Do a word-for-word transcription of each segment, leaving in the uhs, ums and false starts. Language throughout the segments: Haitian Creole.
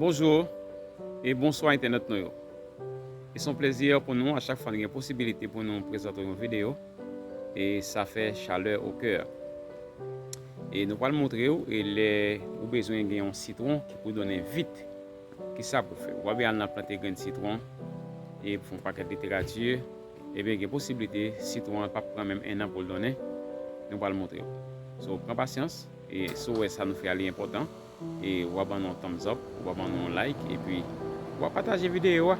Bonjou e bonswa entènot nou yo. E se yon plezi pou nou a chak fwa nou gen posibilite pou nou prezante yon videyo. E sa fè chalè o kè. E nou pral montre w e lè ou bezwen gen yon sitwon ki pou donnen vit, kisa pou fè. Ou pa bezwen al nan plante grenn sitwon e pou fè yon pakèt literati. Ebyen gen posiblite sitwon an p ap pran menm en an pou l donnen. Nou pral montre w. So pran pasyans e si w wè sa nou fè a li enpòtan, e w a ban nou yon thumbs up, w a ban nou yon like, epi w a pataje videyo a.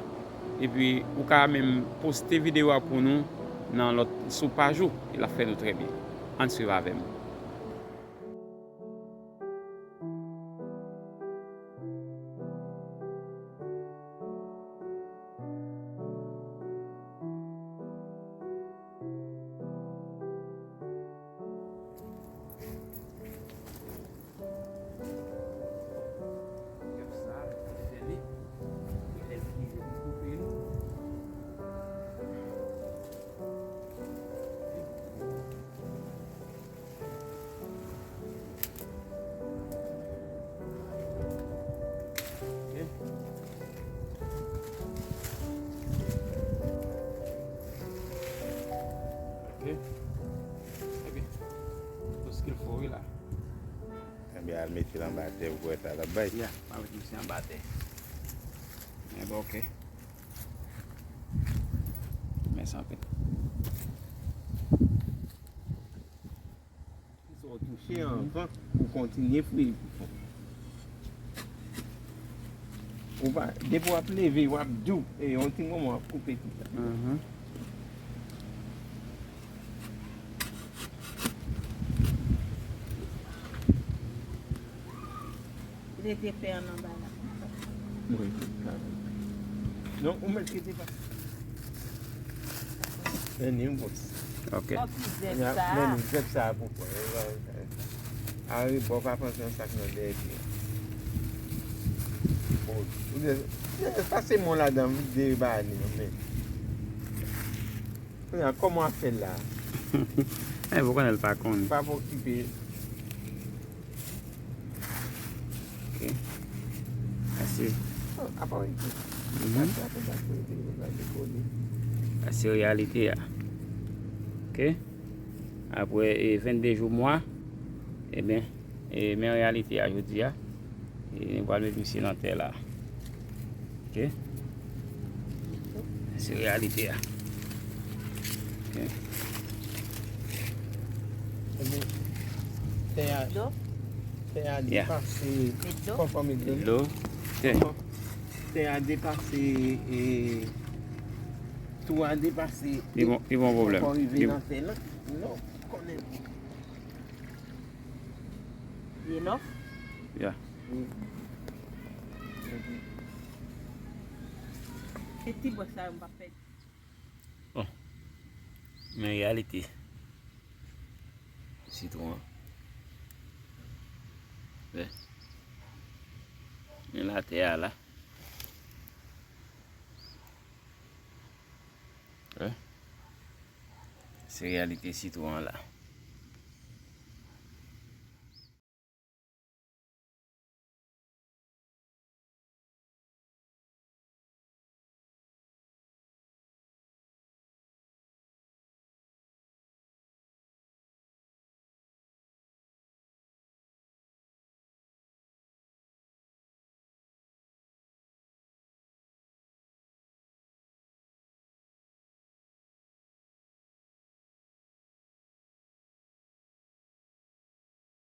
Epi ou ka menm poste videyo a pou nou nan lòt sou paj ou, e l ap fè nou trè byen. Ann swiv avè m. Ok. Ok. Ebyen, tout ce qu'il faut, wi la. Ebyen, al mete l anba tè pou wè sa l ap bay. Ya, pa met misye anba tè. Ebyen, ok. Mèsi anpil. Fò w touche anvan pou kontinye fri l pi fon. Ou pa, depi w ap leve, w ap dou, e yon ti moman w ap koupe tout sa. Mhm. Rete fè an anba la. Wi. Non, ou mèt kite pa. Men ni yon bòs. Ok. Fòk li zèb sa. Men ni zèb sa pou pran. A wi, bò pa panse yon sak nan dèyè pye. Bon, ou de, de, pase men w ladan, vide ba li, men. Kounye a, kòman w ap fè l la? E, ou konnen l pa konn. Pa okipe. Ok. Ase. Oh, apa w ete? Mhm. Ase, apa w ete? Ou pa dekole. Sa se reyalite a. Ok. Apre, e, vennde jou mwa, ebyen, e, men reyalite a jodi a. E, nou pral met misye nan tè la. Ok. Se reyalite a. Ok. Ebyen, tè a, tè a depase, konfòme dlo. Dlo. Tè. Tè a depase, e, tou a depase. Li bon, li bon pwoblèm. Ankò rive nan tè nan. Non, konnen. Li enòf? Ya. Wi. Se ti bò sa yo m p ap pèdi. Bon. Men reyalite. Sitwon an. Wè. Men latè a la. Wè. Se reyalite sitwon an la.